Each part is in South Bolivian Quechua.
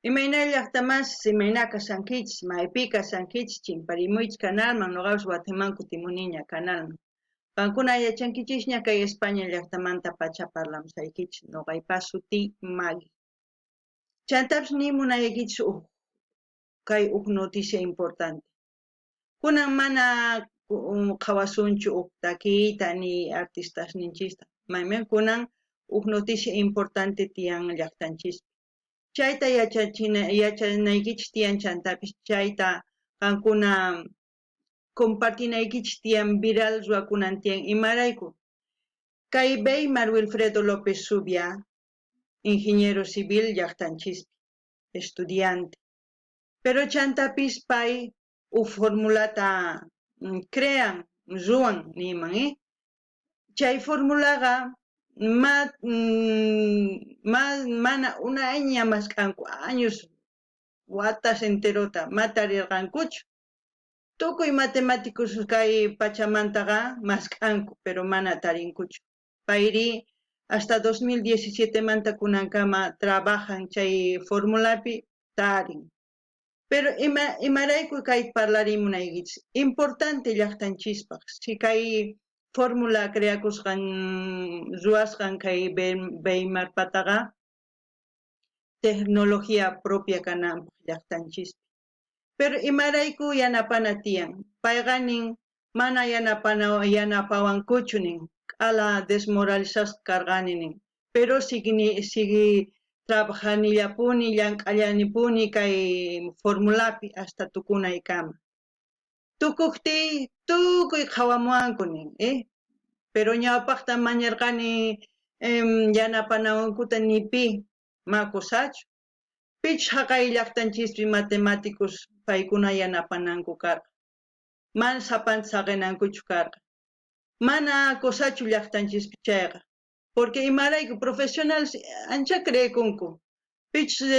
Imayna llaqtamasis, imayna kashankichis, maypi kashankichis, chimparimuychis kanalman, noqapis watiman kutimuniña kanalman. Qankuna yachankichisña kay España llaqtamanta pacha parlamusaykichis, noqaypa sutiy Maggie. Chantapis ni munaykichis uj kay uj noticia importante. Kunan mana qhawasunchu uj takiyta ni artistasninchista. Mayman kunan uj noticia importante tiyan llaqtanchispi. Chayta yachachina yachanaykichis tiyan chantapis chayta qankuna compartinaykichis tiyan viral ruwakunan tiyan imarayku kay Weimar Wilfredo López Zubia ingeniero civil llaqtanchispi estudiante pero chantapis pay uj formulata crean ruwan niyman eh chay formulaqa ma ma mana unayña mask'anku años watas enterota ma tarirqankuchu tukuy matemáticos kay pachamantaqa mask'anku pero mana tarinkuchu payri hasta 2017 manta kunankama trabajan chay formulapi tarin pero ima imarayku kay parlarimunaykichis importante llaqtanchispaq si kay fórmula creakusqan ruwasqan kay Weimarpataqa tecnología propia kananpaq llaqtanchispi pero imarayku yanapana tiyan payqa nin mana yanapana yanapawankuchu nin q'ala desmoralizasqa karqani nin pero signi sigui trabajanillapuni llank'allanipuni kay formulapi hasta tukunaykama tukujtiy tukuy qhawamuwanku nin eh pero ñawpaqta mañarqani yanapanawankuta ni pi ma kusachu pichus haqay llaqtanchispi matemáticos paykuna yanapananku karqa mana sapanta saqinankuchu karqa mana kusachu llaqtanchispi chayqa porque imarayku profesionales ancha creekunku pichus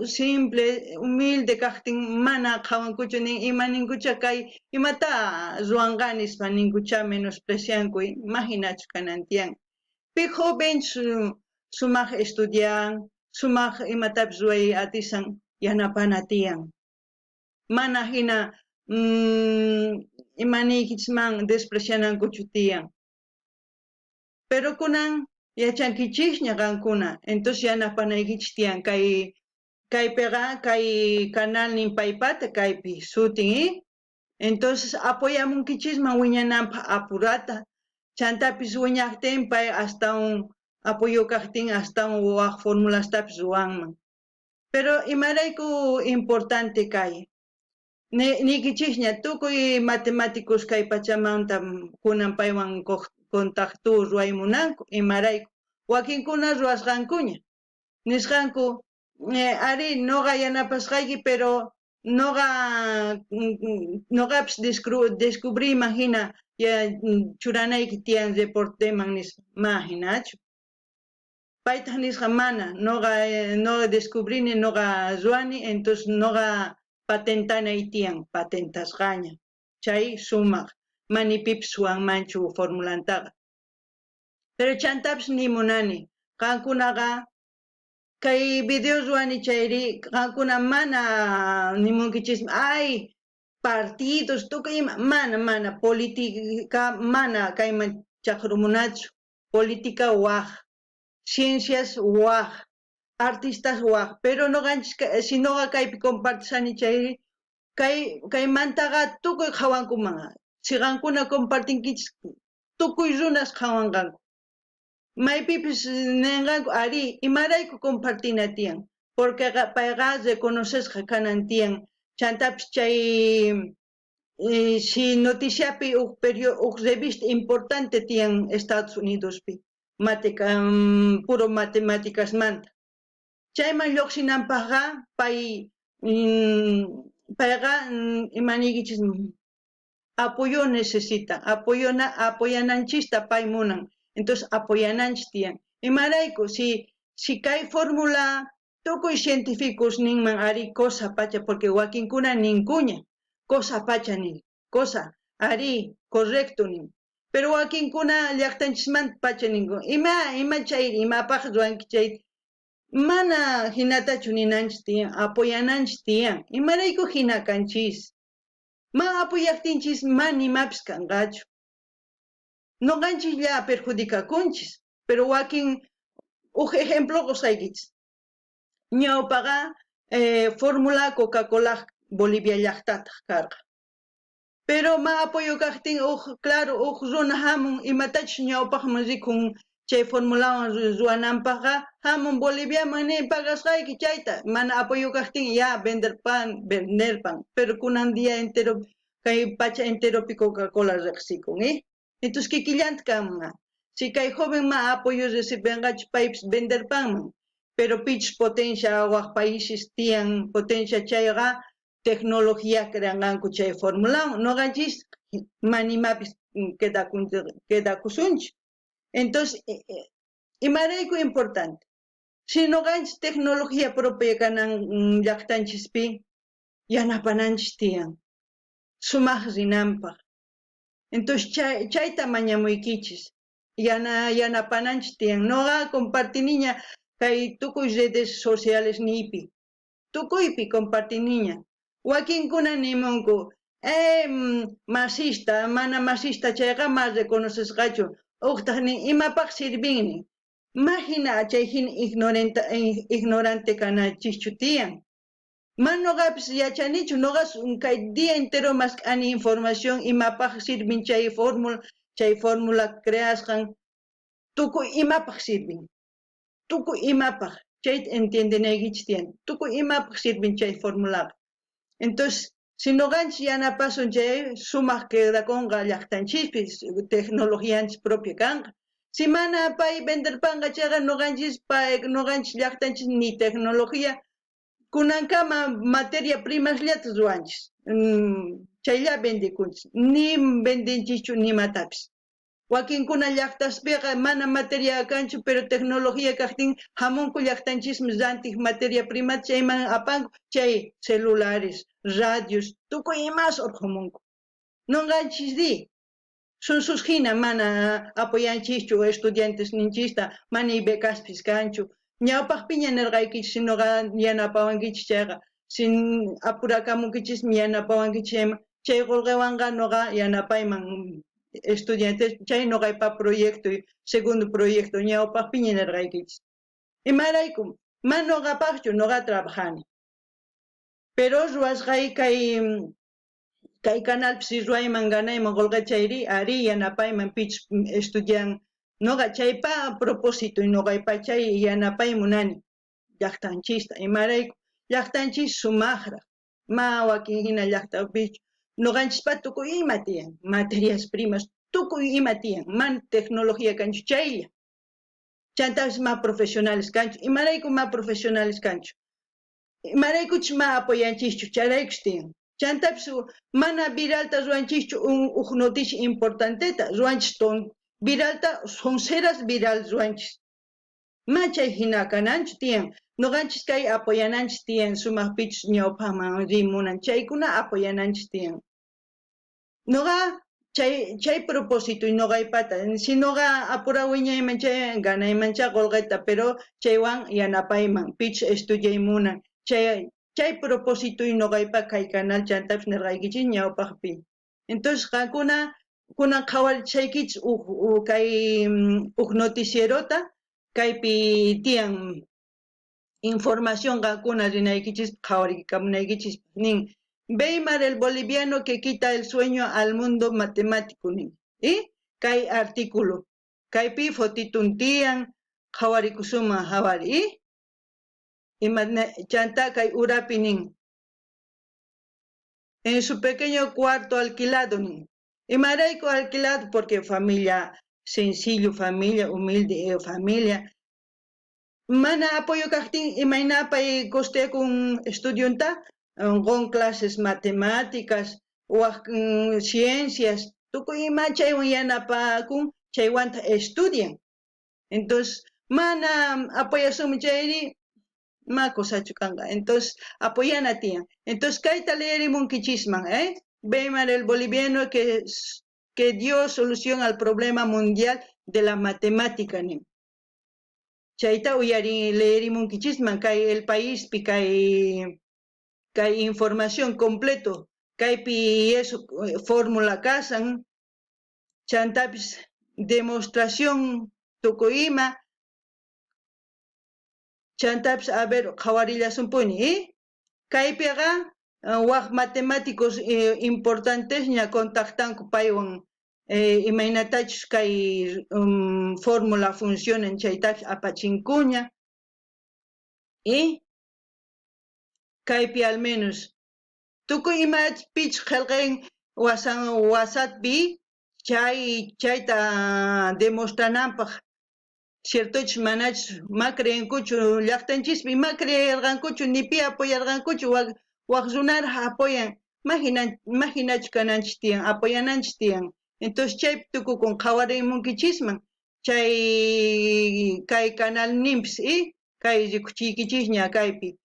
simple humilde kaqtin mana qhawankuchu nin ima ninkucha kay imata ruwanqa nispa ninkucha menosprecianku imaginachu kanan tiyan pi joven sumaq estudian sumaq imatapis ruway atisan yanapana tiyan mana hina imaniykichisman desprecianankuchu tiyan pero kunan yachankichisña qankuna entonces yanapanaykichis tiyan kay kaypiqa kay kanalnin paypata kaypi sutin eh entonces apoyamunkichisman wiñananpaq apurata chantapis wiñaqtin pay astawan apoyo kaqtin astawan waq formulastapis ruwanman pero imarayku importante kay niykichisña tukuy matemáticos kay pachamanta kunan paywan contacto ruway munanku imarayku wakinkuna ruwasqankuña nisqanku ari noqa yanapasqayki pero noqa noqapis descubriyman hina churanayki tiyan reporteman nispa ma hinachu paytaq nisqa mana noqa noqa descubrini noqa ruwani entonces noqa patentanay tiyan patentasqaña chay sumaq mani pipis suwanmanchu formulantaqa pero chantapis ni munani qankunaqa kay video ruwani chayri qankuna mana nimunkichismi ay partidos tukuy ima mana mana política mana kayman chaqrumunachu política waj ciencias waj artistas waj pero noqanchis si noqa kaypi compartishani chayri kay kaymantaqa tukuy qhawankuman si qankuna compartinkichis tukuy runas qhawanqanku maypipis ninqanku ari imarayku compartina tiyan porque payqa reconocesqa kanan tiyan chantapis chay si noticiapi uj perio uj revista importante tiyan Estados Unidospi puro matemáticasmanta chayman lluqsinanpaqqa pay payqa imaniykichis apoyo necesita apoyona apoyananchista pay munan entonces apoyananchis tiyan imarayku si si kay fórmula tukuy científicos ninman ari cosa pacha porque wakinkuna ninkuña cosa pacha nin cosa ari correcto nin pero wakinkuna llaqtanchismanta pacha ninku ima ima chayri imapaq ruwanki chay. Mana jinatachu ninanchis tiyan, apoyananchis tiyan. Imarayku jina kanchis? Ma apoyajtinchis ma nimapis kanqachu. Noqanchislla perjudicakunchis, pero wakin uj ejemplo qosqaykichis. Ñawpaqa fórmula Coca-Cola Bolivia llaqtataq karqa. Pero ma apoyo kajtin uj claro uj runa hamun imatachus ñawpaqman rikun chay formulawan ruwananpaqqa hamun Boliviaman nin pagasqayki chayta mana apoyo kajtin ya venderpan venderpan pero kunan día entero kay pacha enteropi Coca-Cola riqsikun eh entonces kikillanta kanman si kay joven ma apoyo recibenqachu paypis venderpanman pero pichus potencia waj países tiyan potencia chayqa tecnología creanqanku chay formulawan noqanchis manimapis quedakusunchik entonces imarayku importante si noqanchis tecnología propia kanan llaqtanchispi yanapananchis tiyan sumaq rinanpaq entonces chayta mañamuykichis yanapananchis tiyan noqa compartiniña kay tukuy redes sociales niypi tukuypi compartiniña wakinkuna nimunku masista mana masista chayqa ma reconocesqachu uqtaq nin imapaq sirvinni ma hina chay hina ignorante kanachischu tiyan ma noqapis yachanichu noqa kay día entero mask'ani información imapaq sirvin chay fórmula creasqan tukuy imapaq sirvin tukuy imapaq chayta entiendenaykichis tiyan tukuy imapaq sirvin chay formulaqa entonces si noqanchis yanapasun chay sumaq quedakunqa llaqtanchispi tecnologianchis propia kanqa si mana pay venderpanqa chayqa noqanchis pay noqanchis llaqtanchis ni tecnología kunankama materia primasllata ruwanchis chaylla vendekunchis ni vendenchischu nimatapis wakinkuna llaqtaspiqa mana materia kanchu pero tecnología kaqtin hamunku llaqtanchismi rantiq materia prima chayman apanku chay celulares radios tukuy imas urqhumunku noqanchis ri sunsus hina mana apoyanchischu estudiantes ninchista mana becaspis kanchu ñawpaqpiña nirqaykichis si noqa yanapawankichis chayqa si apurakamunkichismi yanapawankichis chay qullqiwanqa noqa yanapayman estudiantes chay noqaypa proyectoy segundo proyecto ñawpaqpiña nirqaykichis imarayku ma noqapaqchu noqa trabajani pero ruwasqay kay canalpi si ruwayman ganayman qullqi chayri ari yanapayman pichus estudian noqa chaypa propósito noqaypa chay yanapay munani llaqtanchista imarayku llaqtanchis sumaqraq ma wakin hina llaqtapichu noqanchispa tukuy ima tiyan materias primas tukuy ima tiyan mana tecnología kanchu chaylla chantapis ma profesionales kanchu imarayku ma profesionales kanchu imaraykuchus ma apoyanchischu chayraykus tiyan chantapis mana viralta ruwanchischu uj noticia importanteta ruwanchis viralta sonceras viral ruwanchis ma chay hina kananchu tiyan noqanchis kay apoyananchis tiyan sumaq pichus ñawpaqman riy munan chaykuna apoyananchis tiyan noqa chay propósito noqaypata si noqa apura wiñayman chay ganaymancha qullqita pero chaywan yanapayman pichus estudiay munan chay propósito noqaypa kay canal chantapis nirqaykichis ñawpaqpi entonces qankuna kunan qhawarishaykichis uj kay uj noticierota kaypi tiyan información qankuna rinaykichis qhawarikamunaykichis nin Weimar el boliviano que quita el sueño al mundo matemático nin y kay artículo kaypi fotitun tiyan qhawarikusunman hawari ima chanta kay urapi nin en su pequeño cuarto alquilado nin imarayku alquilado porque familia sencillo familia humilde familia mana apoyo kaqtin imayna pay costeakun estudionta qon clases matemáticas waj ciencias tukuy ima chaywan yanapakun chaywanta estudian entonces mana apoyasunmi chayri ma cosachu kanqa entonces apoyana tiyan entonces kayta leerimunkichisman Weimar el boliviano que dio solución al problema mundial de la matemática nin. Chayta uyari leerimunkichisman kay El Paispi kay información completo. Kaypi eso fórmula kasan, chantapis demostración tukuy ima, chantapis a ver qhawarillasunpuni, eh? Kaypiqa waj matemáticos importantesña contactanku paywan, imaynatachus kay fórmula funcionan chaytapis apachinkuña. Y kaypi al menos tukuy imapich qhelqen wasan WhatsApppi chayta demostrananpaj ciertochus manachus. Ma creenkuchu llaqtanchispi, ma creerqankuchu, ni pi apoyarqankuchu, waj runaraj apoyan. Ma hinachu kananchis tiyan, apoyananchis tiyan. Entonces chaypi tukukun. Qhawarimunkichisman chay kay canalninpis y kay rikuchiykichisña kaypi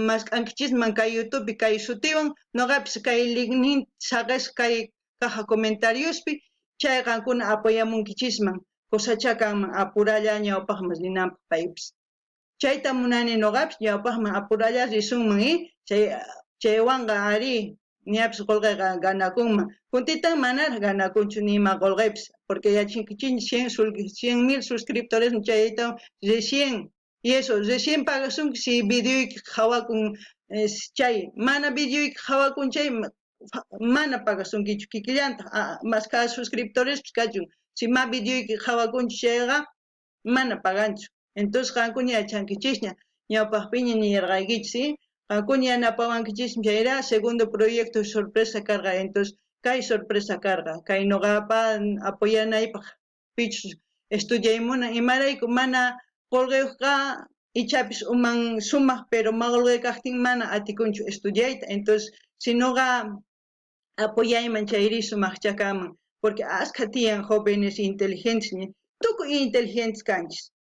mask'ankichisman kay YouTubepi kay sutiwan. Noqapis kay linknin saqesqa kay caja comentariospi. Chay qankuna apoyamunkichisman, cosachá kanman apuralla ñawpaqman rinanpaq paypis. Chayta munani noqapis, ñawpaqman apuralla risunman, y chaywanqa ari ñapis qolqeqa ganakunman. Juntitan manaraj ganakunchu ni ima qolqepis, porque yachankichis 100.000 suscriptores chayta recién, y eso recién pagasunki si videoyki qhawakun. Chay mana videoyki qhawakun chay mana pagasunkichu kikillantaq, mashkha suscriptorespis kachun. Si ma videoyki qhawakunchu chayqa mana paganchu. Entonces qankuna yachankichisña, ñawpaqpiña niyarqaykichis, ¿sí? Qankuna yanapawankichismi chayra segundo proyecto sorpresa karqa. Entonces kay sorpresa karqa, kay noqapa apoyanaypaq pichus estudiay munan. Imarayku mana qolqeyuqqa ichapis uman sumaq, pero ma qolqe kaqtin mana atikunchu estudiayta. Entonces si noqa apoyayman chayri sumaqcha kanman, porque askha tiyan jóvenes inteligentes, tukuy inteligentes kanchis,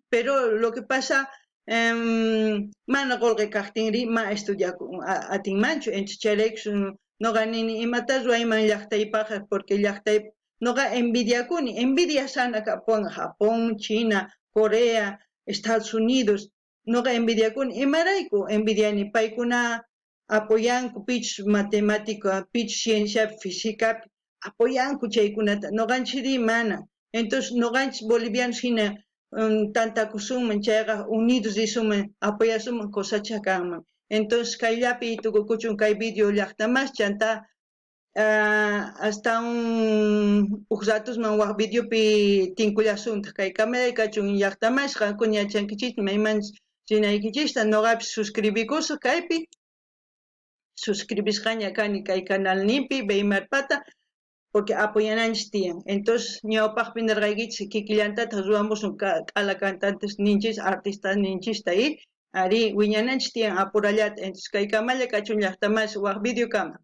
pero lo que pasa mana qolqe kaqtinri ma estudiakun atinmanchu. Entonces chayrayku noqa nini imata ruwayman llaqtaypaq, porque llaqtay noqa envidiakuni, envidia sana kapuwan Japón, China, Corea, Estados Unidos. Noqa envidiakuni. Imarayku envidiani? Paykuna apoyanku pichus matemática, pichus cienciapi, físicapi apoyanku chaykunata, noqanchikri mana. Entonces noqanchis bolivianos hina tantakusunman chayqa, unidos risunman, apoyasunman, cosacha kanman. Entonces kayllapi tukukuchun kay video, llaqta mas. Chanta hasta un uj ratusman waj videopi tinkullasuntaq. Kay kamalay kachun, llaqta mas. Qankuna yachankichis mayman rinaykichista. Noqapis suscribikusaq kaypi, suscribisqaña kani kay canalninpi Weimarpata, porque apoyananchis tiyan. Entonces ñawpaqpi nirqaykichis kikillantataq ruwamusun k'ala cantantes ninchis, artistas ninchista, y ari wiñananchis tiyan apurallata. Entonces kay kamalla kachun, llaqta mas, waj video kama.